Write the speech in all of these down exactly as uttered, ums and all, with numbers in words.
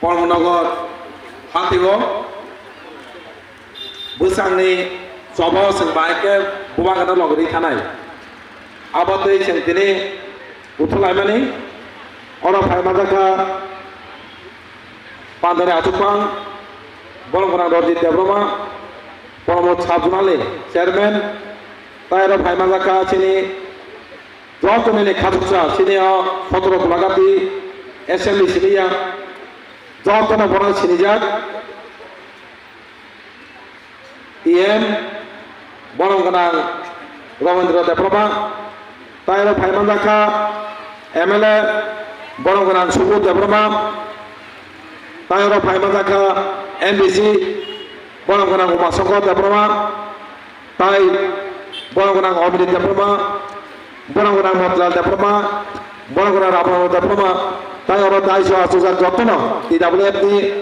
Polnogo hati o bwsangni chobo chwng bai khe bubagra logri thanai. Abo twi chwng tini uthulaimani oro phai manjakha Pandani Achukphang, borok gwnang Rajit Debbarma, Pramod Sabjunali chairman, tai oro phai manjakha chini joto nini khachuksa chini o sotoro Golagati assembly simi ya. Jotono bono sinijak T M, borok gwnang Rabindra Debbarma, tai oro phai manjakha M L A, borok gwnang Subodh Debbarma, tai oro phai manjakha M D C, borok gwnang Umashankar Debbarma, tai borok gwnang Omrit Debbarma, borok gwnang Motilal Debbarma, borok gwnang Rabindra Debbarma, tai oro daiso achukjak jotono T W F ni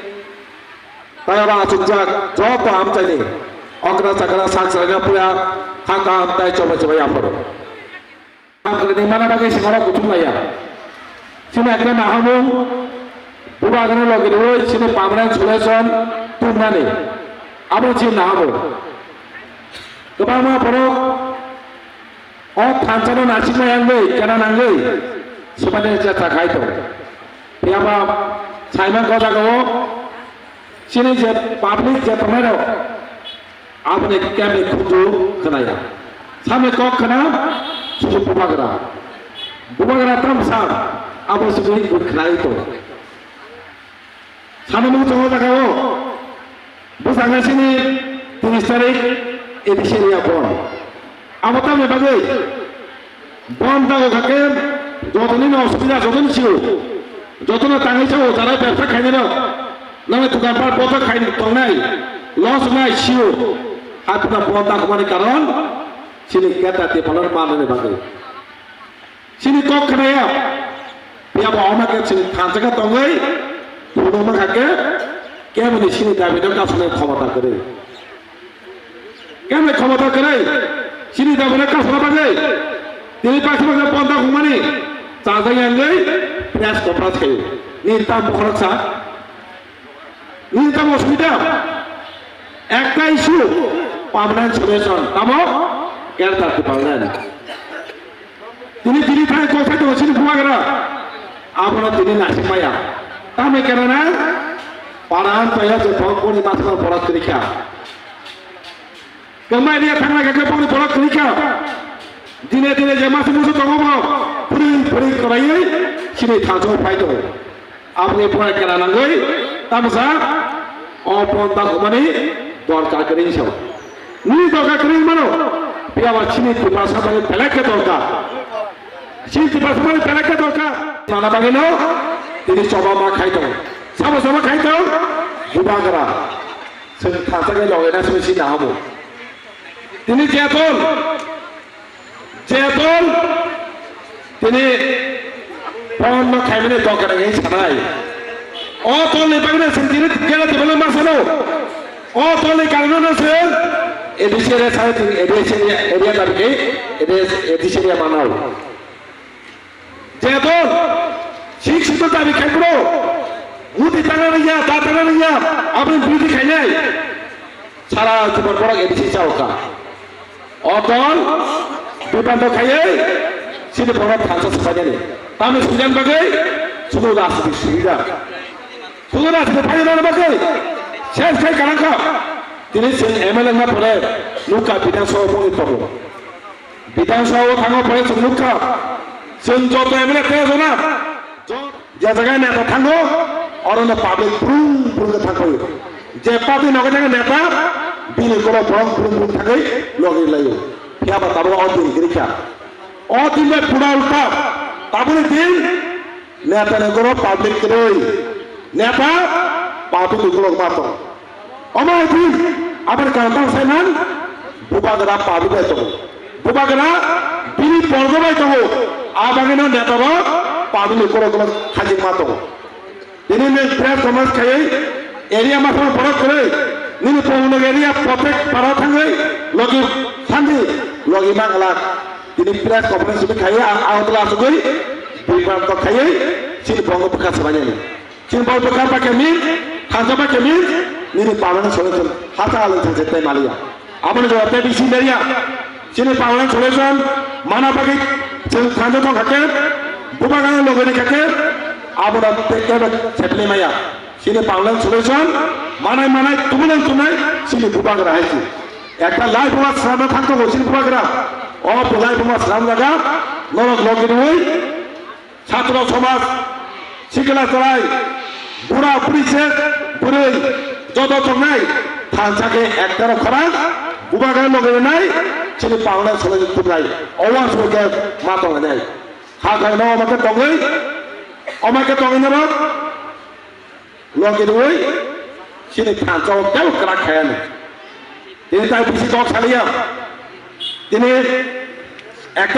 tai oro achukjak joto amchaini okra chakra sak chwraino puya kha kaham tai chobai chobai aphuru. Hamkrini mana bagwi singoro kuthum laiya. Chini ekta nahamung bubagrano logi rwui chini permanent solution tubnani. Abo chini nahamung. Kwbangma borok o thansano nasikma yangwi kena nangwi swmani jeta khai tong. Phiyaba saimang ko jagao chini je public je tongnai rok aboni kemni khutu khwnaya. Samni kok khna sudu bubagra. Bubagra tamsa abo sudu khwnai tong. Sana mung tongo jaga o. Bwskango chini tris tarik A D C area bon. Abo tamni bagwi bon dago kha khe jotoni no osubida jotoni sio. Jotoni tangwi sao jara bebsa khainai no. Nang dukan bar boto khai tongnai. Loss nai sio. Hatuna bon dago mani karon chini keta te palar manani bagwi. Chini kok khna ya. Phiya bo omo khe chini thansa khe tongwi, phunukma kha khe, kemoni chini dabi no kasonai khomota kwrwi. Kemoni khomota kwrwi, chini dabi no kasona bagwi. Tini paisa paisa bonda hwnmani, chajak yangwi, press conference khayo. Nini tamo khoroksa. Nini tamo osubida? Ekta issue, permanent solution. Tamo? Greater Tipraland. Tini tini thai kok thai tongo chini bubagra. Abono tini naisik maya. Tamo kena na? Para ang paya je bok boni masma borak tini kha. Kwmai ria thangnai khe bokni borok kwrwi kha. Dine dine je masa musu tongo bo. Phwrwng phwrwng kwraiwi chini thansok phai tongo. Aboni pore kena nangwi tamsa o pon ta humani dorkar kwrwi sao. Nini dorkar kwrwi mano. Phiya ba chini Tiprasa bani belek khe dorkar. Chini Tiprasa bani belek khe dorkar. Sana bagwi no tini choba ma khai tongo. Sabo choba khai tongo. Bubagra. Chwng thansa khe loge na soi si nahamo. Tini je dol, je dol, tini phone no khaimani dokar wngwi sanai. O dol ni bagwi no chwng tini gela tibalo ma sano. O dol ni karno no chwng A D C area sai tini A D C area, area dabi khe A D C area manao. Je dol, sik sik dabi khai bro. Huti tangna rwya, da tangna rwya, aboni birodhi khainai. Sara jibon borok A D C chao kha. O dol, bibando khaiwi, chini borok thansa swbainani. Tamni sujang bagwi, chwng rajniti sujak. Chwng rajniti phaina bagwi, ses khai kanang kha. Tini chwng M L A wngna pore, nukha Bidhan Sabha bongni tongo. Bidhan Sabha o thango pore chwng nukha. Chwng joto M L A tei jona. Je jaga neta thango, oro no public brum brum khe thangkhaio. Je party nogo jaga neta, bini ukolog borok brum brum thangwi logi laio. Phiya ba tabuk o din kwrwi kha. O din bai pura ulta. Tabukni din neta ni ukolog public kwrwi. Neta public ni ukolog ma tong. Omo hai din, aboni karon tamo saiman, bubagra public bai tongo. Bubagra bini borgo bai tongo. A bagwino neta rok public ni borok rok khajikma tongo. Tini nwng press conference khaiwi area masama borok kwrwi, nini Pongno area protect para thangwi logi sandi logi manglak. Tini press conference simi khaiwi ang Agartala asugwi bibranto khaiwi chini bongo bwkha swbainani. Chini boi bwkha ba khe min, thansa ba khe min, nini permanent solution hata alai thansa tei maliya. Aboni jora tei bisi meriya. Chini permanent solution mana bagwi chwng thansa tong kha khe, bubagra logoni kha khe, abono tei kebo sepli maya. Chini permanent solution manai manai tubunai tunai chini bubagra hai si. Ekta life ma swnamna thang tongo chini bubagra. O life ma swnam jaga norok logi rwi Chhatro somaj, sikla chwrai, bura buri se bwrwi, joto tongnai, thansa khe ektaro khorang, bubagra logi rwnai, chini permanent solution tubunai, owa sugwi ma tongnai. Ha khe no omo khe tongwi, omo khe tongwi norok, logi rwi, chini thansa o tei kwrak khayani. Tini tai bisi kok saliya. Tini ekta